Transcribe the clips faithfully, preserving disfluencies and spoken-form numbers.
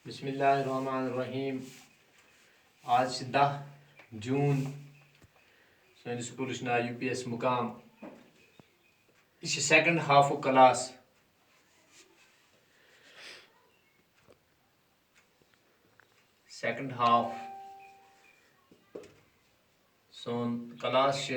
بسم اللہ الرحمن الرحیم۔ آز چھِ دَہ جوٗن۔ سٲنِس سکوٗلَس چھُ ناو یوٗ پی ایس مُقام۔ یہِ چھِ سیکنڈ ہافُک کلاس۔ Second half. سون کلاس چھُ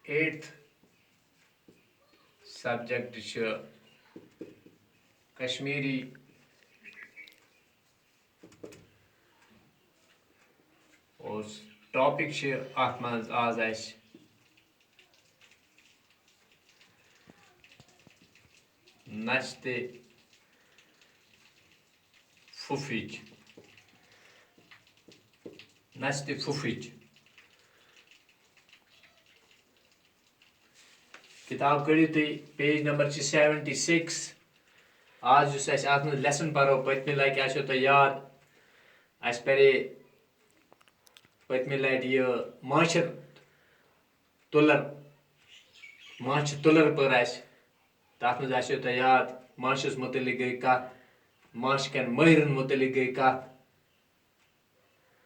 ایٹتھ۔ سبجیکٹ چھُ کشمیری۔ اور ٹاپک چھُ اتھ منٛز آز اسہِ نستِ پھُپھٕچ۔ نستِ پھُپھٕچ۔ کتاب کٔڑِو تُہۍ، پیج نمبر چھِ سیونٹی سِکِس۔ آز یُس اَسہِ اَتھ منٛز لیسن پَرو، پٔتمہِ لَٹہِ آسیو تۄہہِ یاد، اَسہِ پَرے پٔتمہِ لَٹہِ یہِ ماچھِ تُلر، ماچھِ تُلر پٔر اَسہِ۔ تَتھ منٛز آسیو تۄہہِ یاد، ماچھِس مُتعلِق گٔے کَتھ، ماچھِ کٮ۪ن مٲہرَن مُتعلِق گٔے کَتھ۔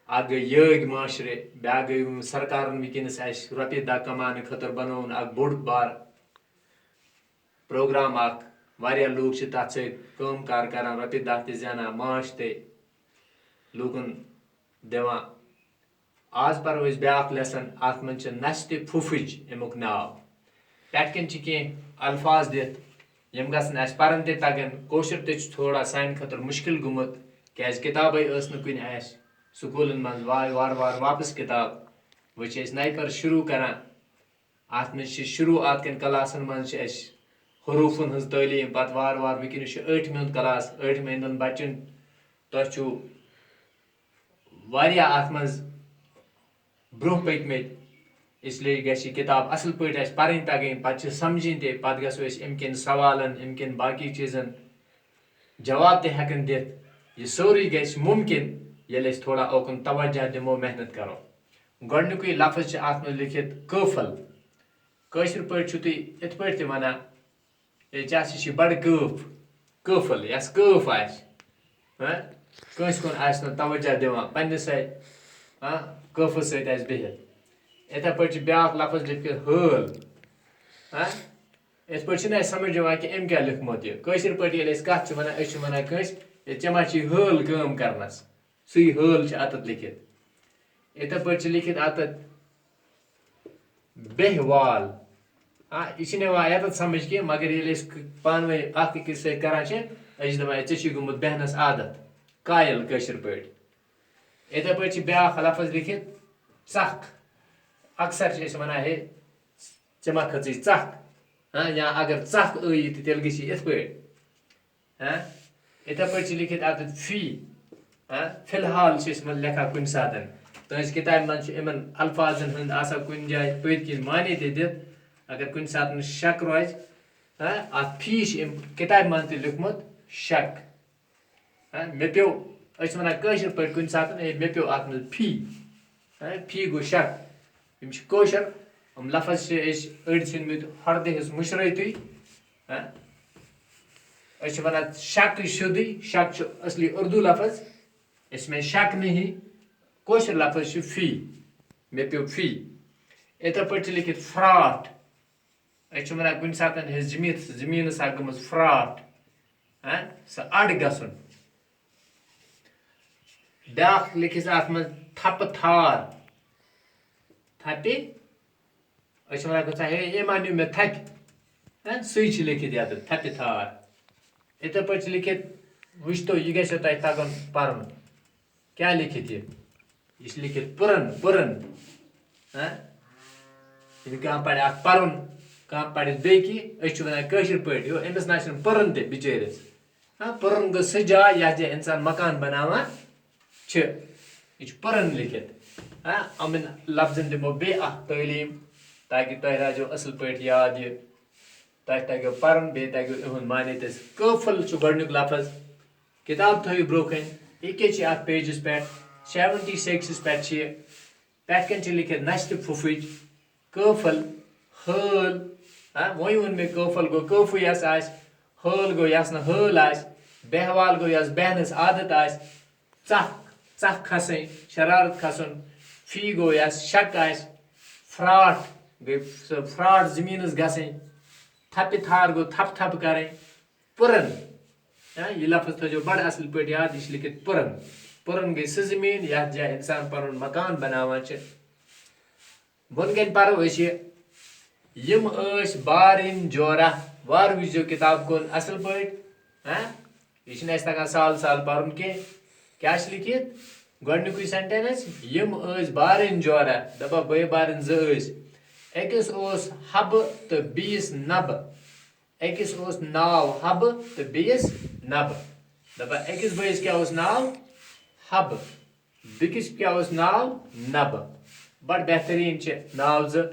اکھ گٔے یٲگۍ معاشرٕ، بیٛاکھ گٔے یِم سرکارن وٕنکیٚنس اَسہِ رۄپیہِ دَہ کماونہٕ خٲطرٕ بنووُن اکھ بوٚڑ بار پروگرام اکھ۔ واریاہ لوٗکھ چھِ تَتھ سۭتۍ کٲم کار کران، رۄپیہِ دَہ تہِ زینان، معاش تہِ لوٗکن دِوان۔ آز پرو أسۍ بیٛاکھ لیسن، اَتھ منٛز چھِ نستِ پھُپھٕچ اَمیُک ناو۔ پٮ۪ٹھ کَنۍ چھِ کینٛہہ الفاظ دِتھ، یِم گژھن اَسہِ پَرٕنۍ تہِ تَگٕنۍ۔ کٲشُر تہِ چھُ تھوڑا سانہِ خٲطرٕ مُشکِل گوٚمُت، کیٛازِ کِتابَے ٲس نہٕ کُنہِ اَسہِ۔ سکوٗلَن منٛز واے وارٕ وارٕ واپَس کِتاب۔ وۄنۍ چھِ أسۍ نَیہِ پَرٕ شروٗع کَران۔ اَتھ منٛز چھِ شروٗعات کٮ۪ن کلاسَن منٛز چھِ اَسہِ حروٗفَن ہٕنٛز تعلیٖم، پَتہٕ وارٕ وارٕ وٕنکیٚنَس چھُ ٲٹھمہِ ہُنٛد کلاس، ٲٹھمہِ ہٕنٛدٮ۪ن بَچَن۔ تۄہہِ چھُو واریاہ اَتھ منٛز برٛونٛہہ پٔکۍ مٕتۍ، اس لیے گژھِ یہِ کِتاب اَصٕل پٲٹھۍ اَسہِ پَرٕنۍ تَگٕنۍ، پَتہٕ چھِ سَمجھٕنۍ تہِ، پَتہٕ گژھو أسۍ اَمہِ کِنۍ سوالَن، اَمہِ کِنۍ باقٕے چیٖزَن جواب تہِ ہٮ۪کٕنۍ دِتھ۔ یہِ سورُے گژھِ مُمکِن، ییٚلہِ أسۍ تھوڑا اوکُن توجہ دِمو، محنت کَرو۔ گۄڈٕنیُکُے لفظ چھُ اَتھ منٛز لیٚکھِتھ قٲفل۔ کٲشِر پٲٹھۍ چھِو تُہۍ یِتھ پٲٹھۍ تہِ وَنان، ہے، ژےٚ ہسا چھِ بڑٕ کٲف، قٲفل، یَس کٲف آسہِ۔ ہاں؟ کٲنٛسہِ کُن آسہِ نہٕ توجہ دِوان، پننِسے، ہاں، قٲفس سۭتۍ آسہِ بِہِتھ۔ یِتھے پٲٹھۍ چھِ بیٛاکھ لفظ لیٚکھِتھ ہٲل۔ ہاں؟ یِتھ پٲٹھۍ چھِنہٕ اَسہِ سمجھ یِوان کہِ أمۍ کیٛاہ لیوٚکھمُت یہِ۔ کٲشِر پٲٹھۍ ییٚلہِ أسۍ کَتھ چھِ وَنان، أسۍ چھِ وَنان کٲنٛسہِ، ہے، ژےٚ ما چھِی ہٲل کٲم کرنَس؟ سُے ہٲل چھِ اَتَتھ لیٚکھِتھ۔ یِتھے پٲٹھۍ چھِ لیٚکھِتھ اَتَتھ بیٚہہ وال۔ آ، یہِ چھِنہٕ یِوان یَتَتھ سَمٕجھ کینٛہہ، مگر ییٚلہِ أسۍ ک-، پانہٕ ؤنۍ اَکھ أکِس سۭتۍ کَران چھِ، أسۍ چھِ دَپان، "ہے، ژےٚ چھُے گوٚمُت بیٚہنَس عادت"، قٲیِل کٲشِر پٲٹھۍ۔ یِتھے پٲٹھۍ چھِ بیٛاکھ لفظ لیٚکھِتھ، ژَکھ۔ اکثر چھِ أسۍ وَنان، "ہے، ژےٚ ما کھٔژٕے ژَکھ؟" ہاں، یا اگر ژَکھ ٲیی تہٕ تیٚلہِ گٔژھی یِتھ پٲٹھۍ۔ ہاں؟ یِتھے پٲٹھۍ چھِ لیٚکھِتھ اَتٮ۪تھ فی۔ ہاں؟ فی الحال چھِ أسۍ یِمن لیکھان کُنہِ ساتَن۔ تُہٕنٛزِ کِتابہِ منٛز چھُ یِمن الفاظن ہُنٛد آسان کُنہِ جایہِ پٔتۍ کِنۍ معنی تہِ دِتھ۔ اگر کُنہِ ساتَن شک روزِ، ہاں، اَتھ فی چھِ أمۍ کِتابہِ منٛز تہِ لیوٚکھمُت شک۔ ہاں، مےٚ پیوٚو، أسۍ چھِ وَنان کٲشِر پٲٹھۍ کُنہِ ساتَن، "ہے، مےٚ پیوٚو اَتھ منٛز فی۔" ہاں، فی گوٚو شک۔ یِم چھِ کٲشِر، یِم لفظ چھِ أسۍ أڑۍ ژھٕنۍمٕتۍ ہردِ ہِس مُشرٲیتٕے۔ ہاں؟ أسۍ چھِ وَنان شک سیوٚدُے، شک چھُ اصلی اردو لفظ، اس میں شک نہیں، کٲشُر لفظ چھُ فی، مےٚ پیوٚو فی۔ یِتھے پٲٹھۍ چھِ لیٚکھِتھ فراٹھ۔ أسۍ چھِ وَنان کُنہِ ساتَن ہے زٔمیٖن، زٔمیٖنَس آ گٔمٕژ فراٹھ، ہاں؟ سُہ اَڈ گژھُن۔ بیٛاکھ لیٚکھِس اَتھ منٛز تھپہٕ تھار۔ تھپہِ، أسۍ چھِ وَنان کُنہِ ساتہٕ، "ہے، أمۍ ما نیوٗ مےٚ تھپہِ؟" ہاں، سُے چھِ لیٚکھِتھ یَتَتھ، تھپہِ تھار۔ یِتھے پٲٹھۍ چھِ لیٚکھِتھ، وٕچھتو، یہِ گژھِ تۄہہِ تَگُن پَرُن۔ کیٛاہ لیٚکھِتھ یہِ؟ یہِ چھِ لیٚکھِتھ پُرن، پُرن۔ ہاں؟ ییٚلہِ کانٛہہ پَرِ اَتھ پَرُن، کانٛہہ پَرِ بیٚیہِ کینٛہہ، أسۍ چھِ وَنان کٲشِر پٲٹھۍ، یو، أمِس نہ چھِنہٕ پُرن تہِ بِچٲرِس۔ ہاں، پُرن گوٚو سُہ جاے یَتھ جایہِ اِنسان مکان بَناوان چھِ۔ یہِ چھُ پُرن لیٚکھِتھ۔ ہاں، یِمَن لفظن دِمو بیٚیہِ اَکھ تعلیٖم، تاکہِ تۄہہِ روزیو اَصٕل پٲٹھۍ یاد یہِ، تۄہہِ تَگیو پَرُن، بیٚیہِ تَگیو یِہُنٛد معنی تہِ۔ قٲفل چھُ گۄڈٕنیُک لفظ۔ کِتاب تھٲیِو برٛونٛہہ کَنہِ۔ یہِ کیٛاہ چھِ اَتھ پیجَس پٮ۪ٹھ؟ سیونٹی سِکِسَس پٮ۪ٹھ چھِ یہِ۔ پٮ۪ٹھ کَنہِ چھِ لیٚکھِتھ نَستہِ پھُپھٕچ۔ قٲفل، ہٲل۔ ہاں، وۄنۍ ووٚن مےٚ قٲفل گوٚو قٲفٕے یَس آسہِ، ہٲل گوٚو یَس نہٕ ہٲل آسہِ۔ بیہوال گوٚو یَس بیہنَس عادت آسہِ، ژَکھ، ژَکھ کھسٕنۍ، شرارت کھسُن۔ فی گوٚو یَس شک آسہِ، فراٹ گٔے سۄ فراٹ زٔمیٖنَس گژھٕنۍ۔ تھپہِ تھار گوٚو تھپھ تھپھ کَرٕنۍ۔ پُرن، ہاں، یہِ لفظ تھٲیزیو بڑٕ اصل پٲٹھۍ یاد، یہِ چھِ لیکھِتھ پُرن۔ پُرن گٔے سۄ زٔمیٖن یَتھ جایہِ اِنسان پنُن مکان بناوان چھِ۔ بۄن کَنہِ پَرو أسۍ یہِ، یِم ٲسۍ بارٕنۍ جورہ۔ وارٕ وٕچھزیو کِتاب کُن اَصٕل پٲٹھۍ۔ ہاں؟ یہِ چھِنہٕ اَسہِ تَگان سہل سہل پَرُن کینٛہہ۔ کیٛاہ چھِ لیکھِتھ؟ گۄڈٕنیُکُے سٮ۪نٹٮ۪نٕس، یِم ٲسۍ بارٕنۍ جورہ، دَپان بٲے بارٕنۍ زٕ ٲسۍ۔ أکِس اوس حبہٕ تہٕ بیٚیِس نبہٕ۔ أکِس اوس ناو حبہٕ تہٕ بیٚیِس نبہٕ۔ دَپان أکِس بٲیِس کیٛاہ اوس ناو؟ حبہٕ۔ بیٚکِس کیٛاہ اوس ناو؟ نبہٕ۔ بڑٕ بہتریٖن چھِ ناو زٕ۔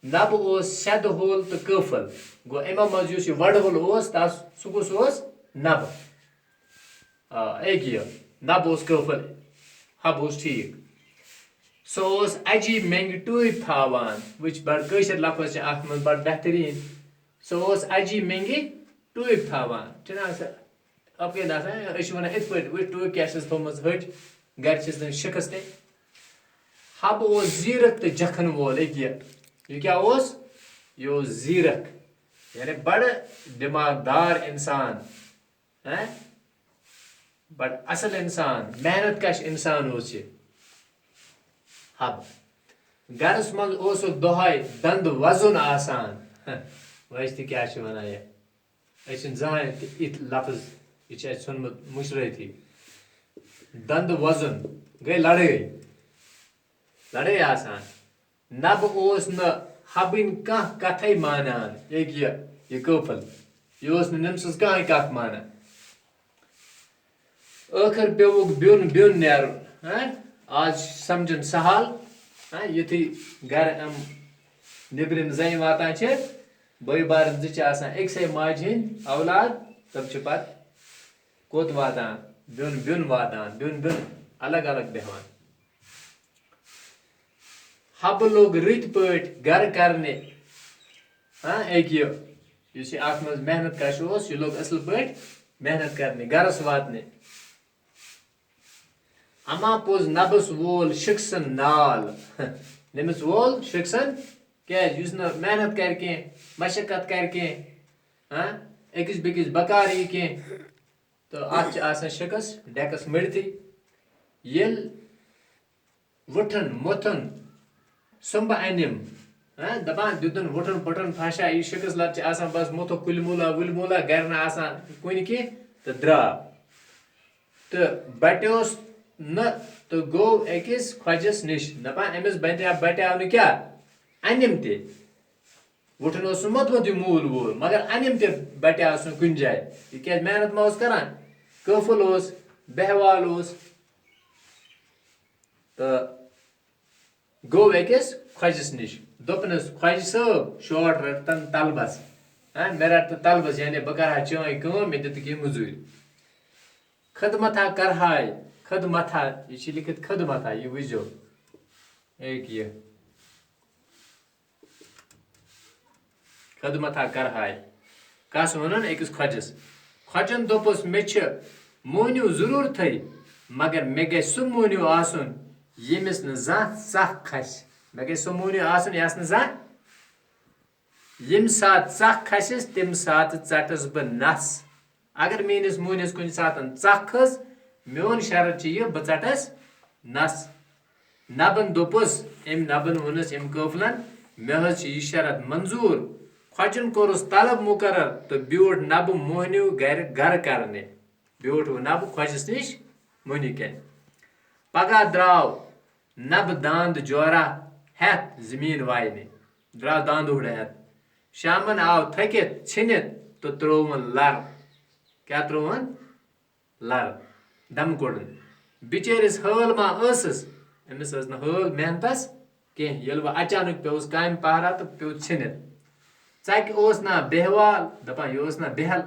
نبہٕ اوس سیدٕ ہول تہٕ کٲفل۔ گوٚو، یِمو منٛز یُس یہِ وڈٕ ہول اوس، تس، سُہ کُس اوس؟ نبہٕ۔ آ، أکہِ یہِ۔ نبہٕ اوس کٲفل، حبہٕ اوس ٹھیٖک۔ سُہ اوس اجی مینگہِ ٹوٗپۍ تھاوان۔ وٕچھ، بڑٕ کٲشِر لفظ چھِ اتھ منٛز بڑٕ بہتریٖن۔ سُہ اوس اجی مینگہِ ٹوٗپۍ تھاوان۔ چھُنہ آسان؟ اَپٲرۍ آسان، أسۍ چھِ وَنان یِتھ پٲٹھۍ، وٕچھ ٹوٗپۍ کیٛاہ چھِس تھٲومٕژ ۂٹۍ، گَرِ چھِس تٔمۍ شِکَس تہِ۔ حَبہٕ اوس زیٖرَک تہٕ جَکھَن وول۔ أکہِ یہِ، یہِ کیٛاہ اوس؟ یہِ اوس زیٖرَک، یعنی بَڑٕ دٮ۪ماغ دار اِنسان، ہہ؟ بَڑٕ اَصٕل اِنسان، محنت کَش اِنسان اوس یہِ حَبہٕ۔ گَرَس منٛز اوسُکھ دۄہَے دَنٛد وَزُن آسان۔ ہہ، وۄنۍ تہِ کیٛاہ چھِ وَنان یہِ؟ أسۍ چھِنہٕ زٕہٕنۍ تہِ یِتھ لفظ، یہِ چھُ اَسہِ ژھیوٚنمُت مٔشرٲیتھٕے۔ دَنٛدٕ وۄزُن گٔے لڑٲے۔ لڑٲے آسان۔ نبہٕ اوس نہٕ حبٕنۍ کانٛہہ کتھے مانان۔ ییٚکہِ یہِ، یہِ قٲفل۔ یہِ اوس نہٕ نٔمۍ سٕنٛز کانٛہہ کتھ مانان۔ ٲخٕر پیوٚوُکھ بیوٚن بیوٚن نیرُن۔ ہاں؟ آز چھُ سمجھُن سہل۔ ہاں؟ یُتھُے گرٕ یِم نیٚبرِم زَنہِ واتان چھِ، بٲے بارٕنۍ زٕ چھِ آسان أکسٕے ماجہِ ہٕنٛدۍ اولاد، تِم چھِ پتہٕ کوٚت واتان؟ بیوٚن بیوٚن واتان، بیوٚن بیوٚن الگ الگ بیٚہوان۔ حبہٕ لوٚگ رٕتۍ پٲٹھۍ گرٕ کرنہِ۔ ہاں، أکہِ یہِ، یُس یہِ اَتھ منٛز محنت کش اوس، یہِ لوٚگ اَصٕل پٲٹھۍ محنت کرنہِ، گرس واتنہِ۔ اما پوٚز نبس وول شِکسن نال۔ نٔمِس وول شِکسن، کیٛازِ؟ یُس نہٕ محنت کرِ کینٛہہ، مشقت کرِ کینٛہہ، ہاں، أکِس بیٚکِس بکار یی کینٛہہ، تہٕ اَتھ چھِ آسان شِکس ڈیکس مٔڑتھٕے۔ ییٚلہِ وُٹھن موٚتھُن سُمبہٕ اَنِم۔ ہاں، دَپان دیُتُن وُٹھن پُٹھن پھاشا، یہِ شِکس لَت چھِ آسان بس موٚتھُکھ کُلۍ موٗلا وُلۍ موٗلا، گرِ نہٕ آسان کُنہِ کینٛہہ، تہٕ درٛاو۔ تہٕ بَٹیوس نہٕ تہٕ گوٚو أکِس خۄجَس نِش۔ دَپان أمِس بَٹیٛاو، بَٹیٛاو نہٕ کیٛاہ؟ اَنِم تہِ۔ وُٹھن اوس سُہ موٚتمُت یہِ موٗل ووٗل، مگر اَنِم تہِ بَٹیٛاو سُہ کُنہِ جایہِ۔ یہِ کیٛازِ محنت ما اوس کران؟ قٲفل اوس، بیہوال اوس۔ تہٕ گوٚو أکِس خۄجَس نِش۔ دوٚپنَس، "خۄجہِ صٲب"، شاٹ رَٹتَن طلبَس۔ ہاں، مےٚ رَٹتہٕ طلبَس، یعنی بہٕ کَرٕ ہا چٲنۍ کٲم، مےٚ دِتہٕ کینٛہہ مٔزوٗرۍ۔ "خدمت ہا کَرٕ ہاے، خدمت ہا"، یہِ چھِ لیکھِتھ خدمت ہا، یہِ وٕچھزیو۔ أکہِ یہِ۔ خدمت ہا کرہاے۔ کس وَنُن؟ أکِس خۄجَس۔ خۄجَن دوٚپُس، "مےٚ چھِ موہنیوٗ ضروٗرتھٕے، مگر مےٚ گژھِ سُہ موہنیوٗ آسُن، ییٚمِس نہٕ زانٛہہ ژَکھ کھسہِ۔ مےٚ گژھِ سُہ موہنیوٗ آسُن، یَس نہٕ زانٛہہ، ییٚمہِ ساتہٕ ژَکھ کھسٮ۪س، تَمہِ ساتہٕ ژَٹَس بہٕ نَس۔ اگر میٛٲنِس موہنِوِس کُنہِ ساتہٕ ژَکھ کھٔژ، میون شرط چھُ یہِ، بہٕ ژَٹَس نَس۔" نبن دوٚپُس، أمۍ نبن ووٚنُس أمۍ قٲفلن، "مےٚ حظ چھِ یہِ شرط منظوٗر۔" خۄجن کوٚرُس طلب مُقرر تہٕ بیوٗٹھ نبہٕ موہنیو گرِ گرٕ کرنہِ۔ بیوٗٹھ وۄنۍ نبہٕ خۄجس نِش موہنیو کَنہِ۔ پگاہ درٛاو نبہٕ داند جورہ ہٮ۪تھ زٔمیٖن واینہِ۔ درٛاو داند ہُڑ ہٮ۪تھ۔ شامن آو تھٔکِتھ ژھیٚنِتھ تہٕ ترٛووُن لر۔ کیٛاہ ترٛووُن؟ لر، دم کوٚڑُن۔ بِچٲرِس حٲل ما ٲسٕس؟ أمِس ٲس نہٕ حٲل محنتس کینٛہہ۔ ییٚلہِ وۄنۍ اچانک پیوٚوُس کامہِ پہرا تہٕ پیوٚو ژھیٚنِتھ۔ ژکہِ اوس نا بیہوال، دپان یہِ اوس نا بیہل۔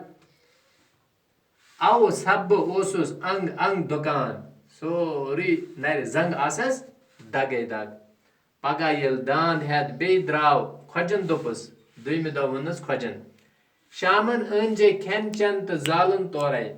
اوٕ سببہٕ اوسُس انگ انگ دُکان، سورُے نرِ زنگ آسس دگے دگ۔ پگاہ ییٚلہِ داند ہٮ۪تھ بیٚیہِ درٛاو خۄجن، دوٚپُس، دوٚیمہِ دۄہ ووٚنُس خۄجن، "شامن أنۍ زے کھٮ۪ن چٮ۪ن تہٕ زالُن تورے۔"